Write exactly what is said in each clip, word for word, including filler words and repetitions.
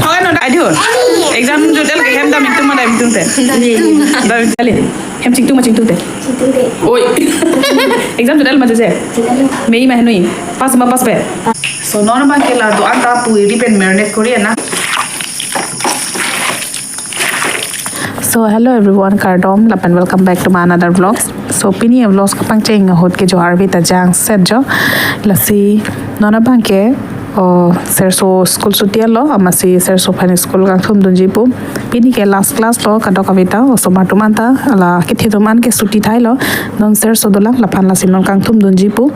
Hoga no, adio. Exam jut-et ke hem dam ingtung ma dam ingtungte? Dam ingtung. Dam ingtung. Hem chingtung ma chingtungte? Chingtungte. Oi. Exam jut-et ma juje? Jut-et. Mei ma henui. Pass ma passpe? So non abangke la do-an ta pu iri pen marinate kori na. So hello everyone, kardom lapen welcome back to my another vlogs. So pini vlogs kapangcheng ahut ke jo arve ta jangset jo. Lasi non abangke, o, sirso school chuti lo, amatsi sirso aphan school kangthum dunji pu. Pini ke last class lo, kadokave ta osomar atum anta, la kethe atum an ke chuti thailo. Non sirso dolang, laphan lasi non kangthum dunji pu.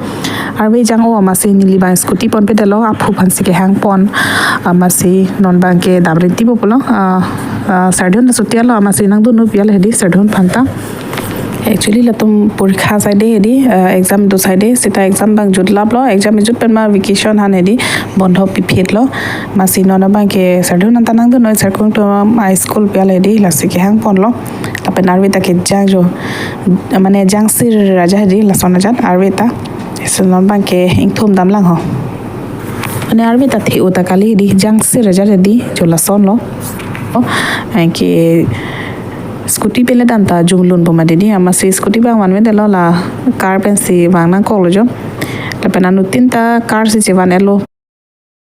Arve jang-o amatsi neli abang scooty ponpedetlo, aphu aphansi kehang pon. Amatsi non abangke dam rinti po pulo. Ah, ah, sardun chuti lo, amatsi nangdunnon pu hedi sardun aphanta. Actually latum porikha asai de hedi, ah, exam do asai de, seta exam abang jutlaplo, exam jut pen ma vacation aphan hedi bondho pipitlo. Amatsi non abangke sardun anta nangdunnon, sir kung to ma school pu hedi, lasi kehang ponlo. Lapen arve ta ke jang jo, mane jangsir aja hedi lason ajat arve ta. So non abangke ingthum damlang ho. Mane arve ta the-o ta kali hedi, jangsir aja hedi jo lasonlo. O, anke scooty pele dam ta jonglun po ma hedi, amatsi scooty abang vanvedetlo, la car pensi vang nangkoklo jo. Lapen anuttin ta car si chevan-etlo.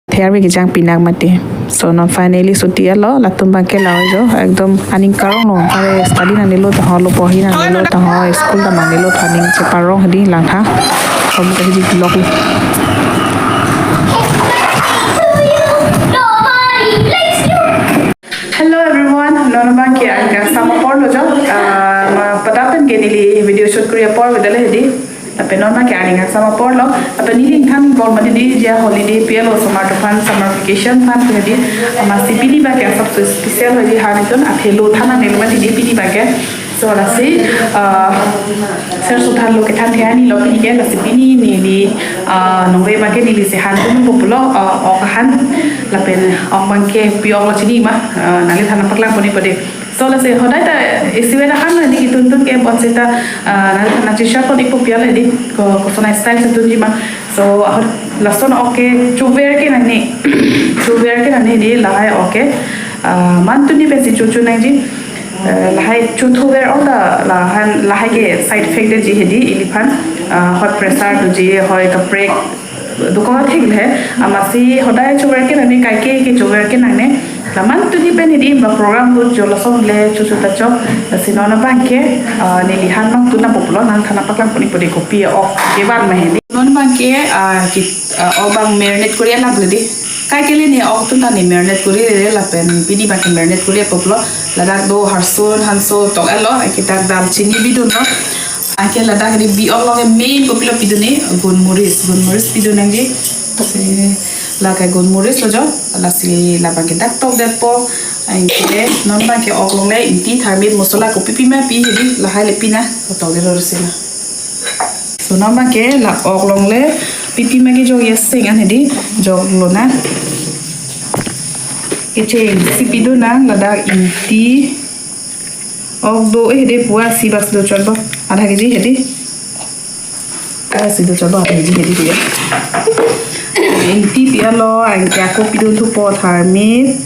The arve kejang pinak mati. So non finally chuti lo, latum abangke la jo, ekdom aning karong lo, kare study nangnelo ta ho, lo porhi nangnelo ta ho, school ta nangnelo ta aning cheparong hedi langtha. Kom ta hedi vlog lo. Hello everyone, non abangke aning kangsam aporlo jo. Ah, ma pada pen ke neli video shoot kori apor vedetlo hedi. Lapen non abangke aning kangsam aporlo. Lapen neli ingthan bor mati di, dia holiday pilo osomar atum aphan, summer vacation aphan hedi. Amatsi pini abangke asapso special hedi, ha nitun athelo than nangnelo mati di pini abangke. So lasi, ah, sirso thanlo, kethan the-an lo pini ke, lasi pini neli, ah, nongve abangke neli si han tum po pulo, ah, ok han, lapen ok abangke pi ok lo chini ma, ah, nangli than nangpaklang ponpo dei. So lasi hodai ta isivet ahan hedi kituntun ke, bonseta, ah, nangli than nangcheshare pon-ikpo pu hedi, ko, kosonsi style si tunji ma. So, ah, lason ok ke chover ke nangne, chover ke nangne hedi, lahai ok ke, ah, man tuni pensi chocho nangji. Eh, lahai chothover ong ta lahan, lahai ke side effect detji hedi iliphan, ah, hoi pressure doji, hoi kaprek dokok thik le, amatsi hodai chover ke nangne, kaike ke chover ke nangne. La man tuni pen hedi ba program ahut jo lason le chocho ta chok, lasi non abangke, ah, neli han abang tun nangpo pulo, nangthan nangpaklang pon-ikpo dei kopi ok kevan ma hedi. Non abangke, ah, ki, ah, ok abang marinate kori-et lang hedi. Kaike le ne ok atum ta ne marinate kori-re lapen pini abangke marinate kori-et po pulo. Ladak do harsun hanso tok-etlo, anke dak dalchini bidunlo. Anke ladak hedi bi-ok along ke main kopilo pidunne, gunmoris, gunmoris pidun nangji. Si lake gunmoris lo jo, lasi labangke dak tokdetpo. Anke non abangke ok along le ingti, tharmit, masala kopi pima pi hedi, lahai le pina, tokdetlo si na. So non abangke la ok along le pipi ma kejok, ya sing an hedi joklo na. Kechengsi pidun nang, ladak ingti, ok do-e hedi, puasi bak si do chot bo. Adha keji hedi. Puasi do chot bo, adha keji hedi dia. Ingti pi-etlo, anke ako pidun thupo, tharmit.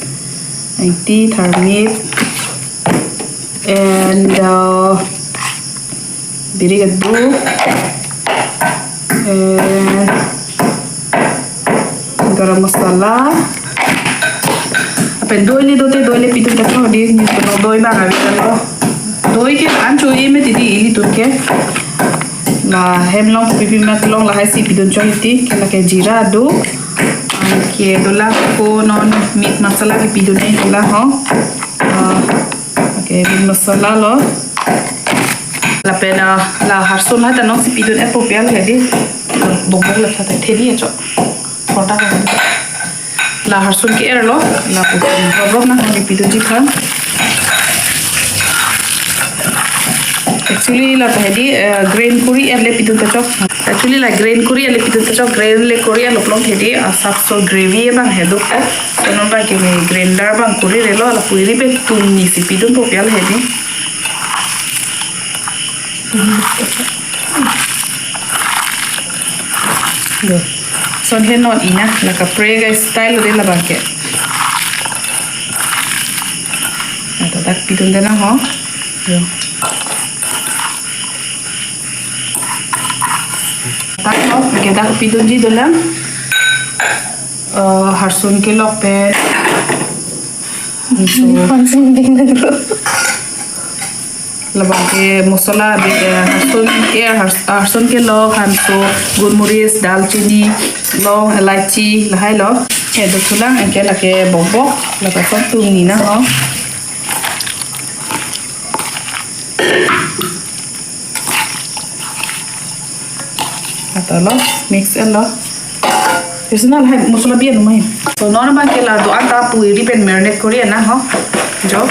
Ingti, tharmit. And, uh, biri kedo, eh, garam masala. Lapen doi le dote, doi le pidun ta chok hedi, neli to doi abang ave lo. Doi ke an cho-e mati di ilitum ke. La hem along pipi ma kelong, lahai si pidun chok hedi, ke lake jeera do. Anke dolang ko non meat masala ke pidun-e dolang ho. Ah, okay, meat masala lo. Lapen, ah, la harsun lahai ta nonsi pidun-etpo pu hedi. Bong bong la thata thedi acho. Kota ka. La harsun ke-erlo, lapu rob rob nang hedi pidunji aphan. Actually la ta hedi, eh, grind kori-et le pidun ta chok. Actually la grind kori-et le pidun ta chok, grind le kori-et lo pulote hedi, ah, asapso gravy abang he do. So non abangke grinder abang kori-re lo, lapu iri pen tumni si pidunpo pu hedi. Yo. Ton he non ina, la kaprek a-style lo de labang ke. Ata dak pidun de nang ho. Yo. Dak ho, ke dak pidunji dolang. Eh, harsun kelok pen. So, labang ke mosola, eh, harsun ke, hars-, harsun kelok, hanso, gulmuris, dalchini, long, elaichi, lahai lo. Kedo thulang, anke lake bokbok, lake son tum ni nang ho. Ata lo, mix lo. Personal hai mosola biya numai. So, non abang ke la do-an ta pu iri pen marinate kori nang ho. Jo.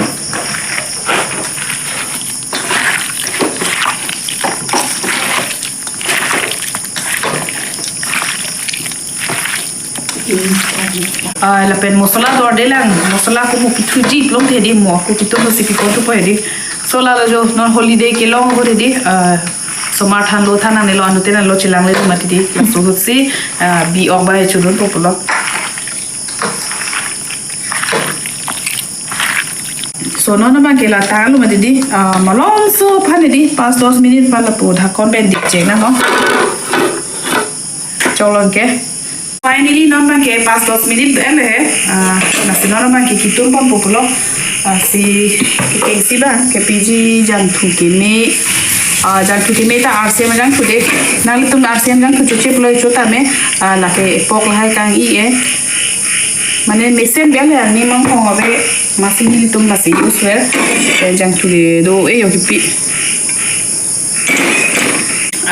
Ah, lapen mosola dor de lang, mosola ko mo pithuji plong the di mo, ko pitu mo si pi ko tu po di. So la lo jo, non holiday kelong ko di, ah, somar than lo than nang ne lo anu te nang lo chelang le mati di, laso ahut si, ah, bi-ok ba chudun po pulo. So, non abang ke la tang lo mati di, ah, malomso aphan di, pas dos minit aphan lapu dhakon pen di cheng nang ho. Cholong ke. Finally, non abang ke pas dos minit ele he. Ah, lasi non abang ke kitum pon po pulo. Ah, si, ke, si abang ke piji jangthu keme. Ah, jangthu keme ta R C M jangthu de. Nanglitum R C M jangthu choche pulo chotame. Ah, lake epok lahai kang-i e. Mane mesen biya le ani mang kong ave masi nelitum masi use ver. Eh, jangthu le do e yo kipi.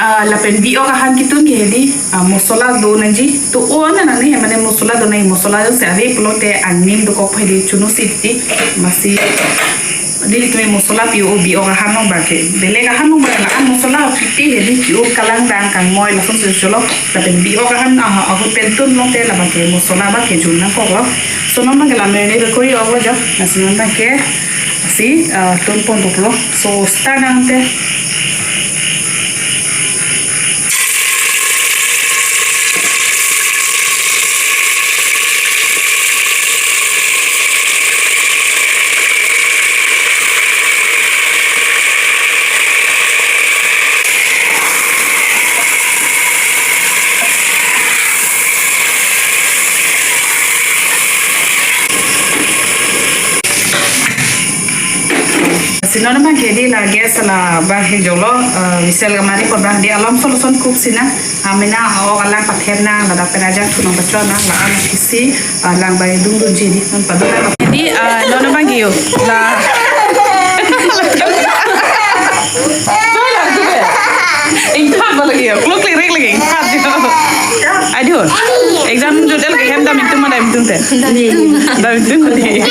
Ah, lapen bi-ok ahan kitun ke hedi, ah, mosola do nangji. To o ana nang ni he mane mosola do nang mosola do se ave pulote angnim dokok hedi chunu si ti masi. Nelitum mosola pi-o bi-ok ahan long bang ke. Belek ahan long bang la an mosola pi ti hedi pi-o kalang dang kangmoi lason si cholo. Lapen bi-ok ahan, ah, ahut pen tun long te labang ke mosola abang ke jun nangkok lo. So non abang ke la marinate kori-ok lo jo. Lasi non abang ke si, ah, tun pon po pulo. So start nang te. Si non abang ke di la gas la bang he jolo, eh, whistle kamari ko bang di alom solution cook si nang. Amena o kalang pathem nang, ladak pen ajangthu nang pachon nang, la an isi, eh, lang bai dungdunji di, non padun nang. Di, eh, non abang ke yo, la. Ingthak ba lagi yo, kluk lirik lagi, ingthak yo. Aduh, exam jodel ke hem dam ingtung ma dam ingtung te. Dam ingtung. Dam ingtung di.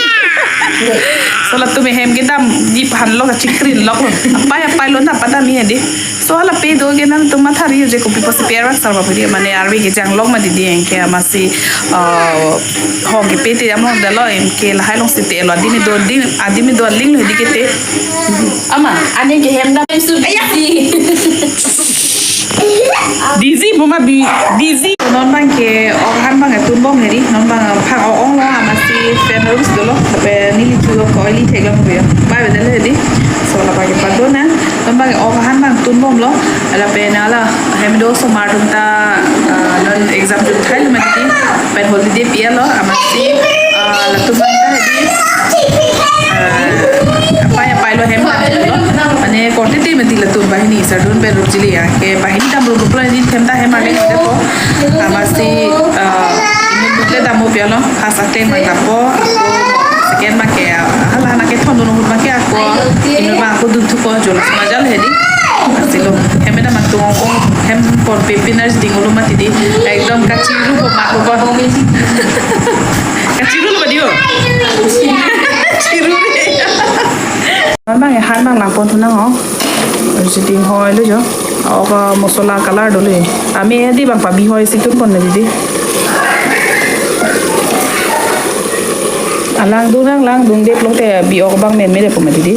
So latum hem ke dam di phan lo ka chikrin lok lo. Apai apai lo na padam he di. So hala pe do ke nangtum mathari je kopi pusi pe arak sar ba puri mane arve ke jang lok ma di di anke amasi, ah, hong ke pe te among dalo anke lahai long si te lo adimi do di adimi do ling lo di ke te. Ama, ane ke hem dam su bisi. Dizzy, buma bi, dizzy. Non abang ke ok ahan abang tun bom hedi, non abang phak o-ong lo, amasi fan room si dolo, lapen neli thu lo ko oily thek lo mo ya. Bai bedel hedi. So labang ke padun nang, non abang ok ahan abang tun bom lo, lapen hala hem do somar atum ta, ah, non exam jun thai lo mati, pen holiday pi-et lo, amasi, ah, latum ta hedi. Ah, apai apai lo hem ta lo. Mane korte te mati latum banghini sardun pen ruk chili ya. Ke banghini dam ruk pulo ni hem ta hem ale ko. Amasi, ah, inut le dam mo pi-et lo. First ateng ma dam po. Ako second ma ke, ah, hala na ke thon dun ahut ma ke ako. Inut ma ako dun thu ko jola ma jal hedi. Asilo. Hem ta ma tung ko hem kon pe pinars ding ulo mati di. Ekdom kachiru ko ma ko. Kachiru lo ba di o. Chiru re. Non abang ahan abang lang pon thu nang ho. Sitting hoi lo jo. Ok, mosola color dole. Ami hedi abang pabi hoi si tun pon le di. Alang dung nang lang dungde pulote bi-ok abang meme de po ma di.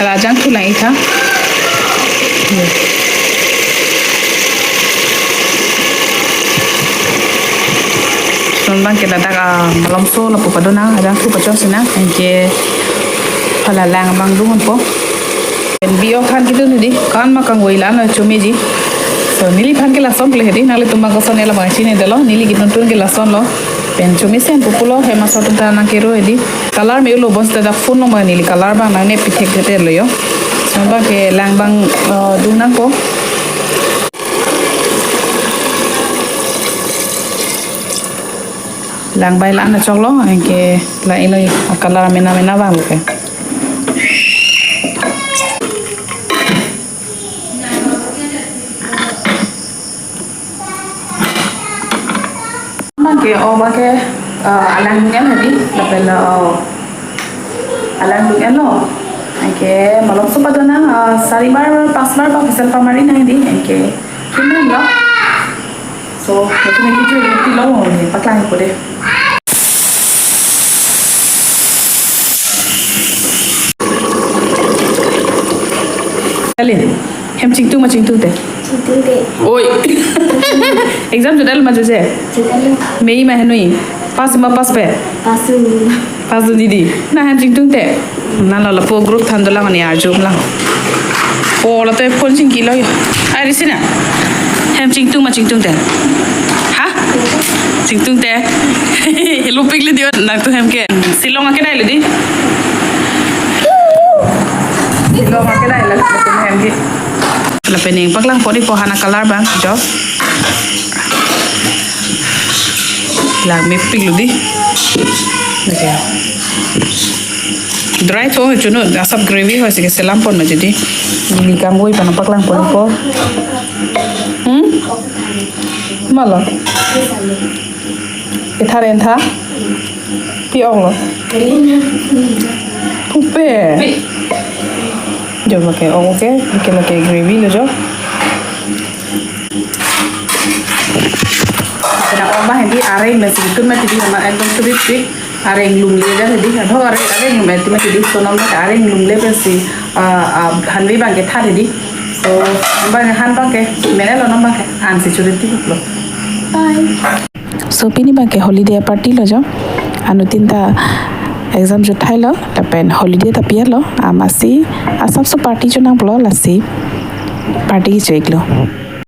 Rajang tulang itha. Lason abang ke ladak, ah, malomso lapu padonang, ajangthu pachon sinang, anke hala lang abang dunpo. Pen bi-ok aphan kedun hedi, kan ma kangvoi la-an chomeji. So, neliphan ke lason kle hedi, nanglitum abang koson labang chinidetlo, neli kedun tun ke lasonlo. Pen chomesen pupulo, hem asor atum ta nangkero hedi. Color me-ulo bonseta dak phone along abang neli color abang nangne pithek thekthe lo jo. Lason abang ke lang abang, eh, dunangpo. Lang bai la-an choklo, anke la inoi a-color mena mena vanglo ke. Abang ke, o abang ke, eh, alang dun-en hedi, lapen, eh, alang dun-enlo. Anke malomso padonang, eh, sari bar, pas bar, pas whistle pamari nang hedi, anke kinanlo. So, latum ke kecho pilo, ne paklangpo dei. Kali, hem chingtung ma chingtungte? Chingtungte. Oi. Exam jodal ma jojoi? Jodal. Mei ma henoi? Pass ma pass pe? Pass. Pass dunji dei. Na hem chingtungte. Nalo lapu group than dolang ne arjumlang. Po lato phone chingkilo jo. Ai, Risina. Hem chingtung ma chingtungte? Ha? Chingtungte. Lupiklo dei nangtum hem ke. Shillong akedailo dei. Shillong akedailo nangtum hem ke. Lapen neli paklangpo dei po hana color abang jo. Lang mepiklo dei. Okay. Dry tho ho chunu, asap gravy ho si ke selam pon ma jadi. Neli kangvoi aphan paklangpo po. Hmm? Malo. Ethar entha. Pi-oklo. Pupe. Jo abang ke, ok, ok. Ke lake gravy lo jo. Kena abang hedi areng mesi tun mati di nama ekdom crispy. Areng lungle ja hedi, athok areng, areng mati mati di, so nama areng lungle pensi, ah, ah, hanvi abang ke that hedi. So, abang han abang ke, menelo, non abang ke, ansi churi ti lo. Bye. So, pini abang ke holiday party lo jo. Anuttin ta exam jothailo, lapen holiday ta pialo, amatsi asapso party chonangpo lasi party cheklo.